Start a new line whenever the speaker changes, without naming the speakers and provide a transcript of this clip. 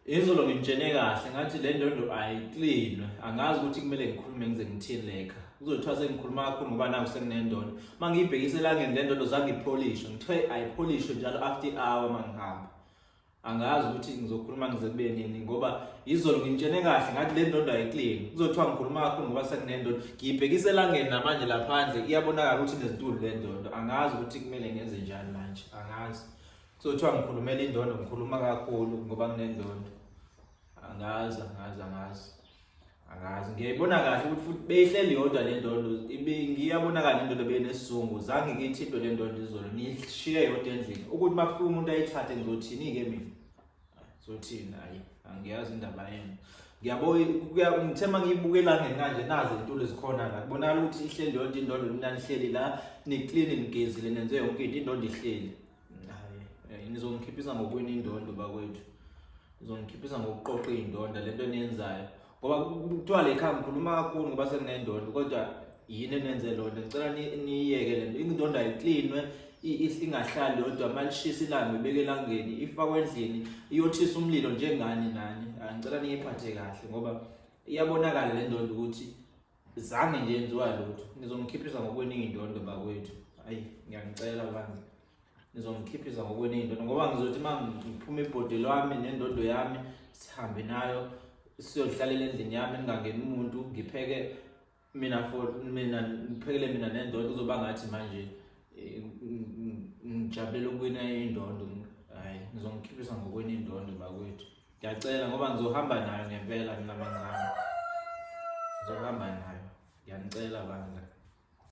Izolo ngimtshene kahle ngathi le ndondo ayiklinwe, angazi ukuthi kumele ngikhulume ngize ngithini lekha. Kuzothiwa sengikhuluma kakhulu ngoba naku senginendondo. Uma ngiyibhekisa elangeni le ndondo zange ipholishwe, ngithiwe ayipholishwe njalo after i-hour uma ngihamba. Angazi ukuthi ngizokhuluma ngize kube nini ngoba izolo ngimtshene kahle ngathi le ndondo ayiklini. Kuzothiwa ngikhuluma kakhulu ngoba senginendondo. Ngiyibhekisa elangeni namanje laphandle iyabonakala ukuthi inezintuli le ndondo. Angazi ukuthi kumele ngenze njani manje, angazi. Kuzothiwa ngikhulumela indondo, ngikhuluma kakhulu ngoba nginendondo. Angazi, angazi, angazi. Angazi, ngiyayibona kahle ukuthi futhi beyihleli yodwa le ndondo, ngiyabonakala indondo beyinesizungu, zange ngiyithinte le ndondo izolo, ngiyishiye yodwa endlini. Ukuthi uma kufika umuntu ayithathe ngizothini-ke mina? Zothini? Hayi, angiyazi indaba yenu. Ngiyabo ngithe uma ngiyibuka elangeni kanje nazi iy'ntulo ezikhona la kubonakala ukuthi ihleli yodwa indondo nina nihleli la niklini nigezile nenze yonke into indondo ihleli. Hayi, nizongikhiphisa ngokuwina indondo bakwethu. Nizongikhiphisa ngokuqoqa iy'ndondo lento eniyenzayo. Ngoba kuthiwa le khaya ngikhuluma kakhulu ngoba senginendondo kodwa yini enenze loo nto. Ngicela niyiyeke le nto. Indondo ayiklinwe ingahlali yodwa uma lishisa ilanga ibeke elangeni ifakwe endlini iyothisa umlilo njengani nani. Ngicela niyiphathe kahle ngoba iyabonakala le ndondo ukuthi zange nje yenziwa lutho. Nizongikhiphisa ngokweningi indondo bakwethu. Ayi, ngiyanicela bandla. Nizongikhiphisa ngokweningi indondo ngoba ngizothi uma ngiphuma ibhodi lwami nendondo yami sihambe nayo siyohlalela endlini yami ngingangeni umuntu ngipheke mina for mina ngiphekele mina nendondo kuzoba ngathi manje ngijabulela ukuwina indondo. Hayi, nizongikhiphisa ngokwena indondo bakwethu. Ngiyacela ngoba ngizohamba nayo ngempela mina mangihamba. Ngizohamba nayo. Ngiyanicela bandla.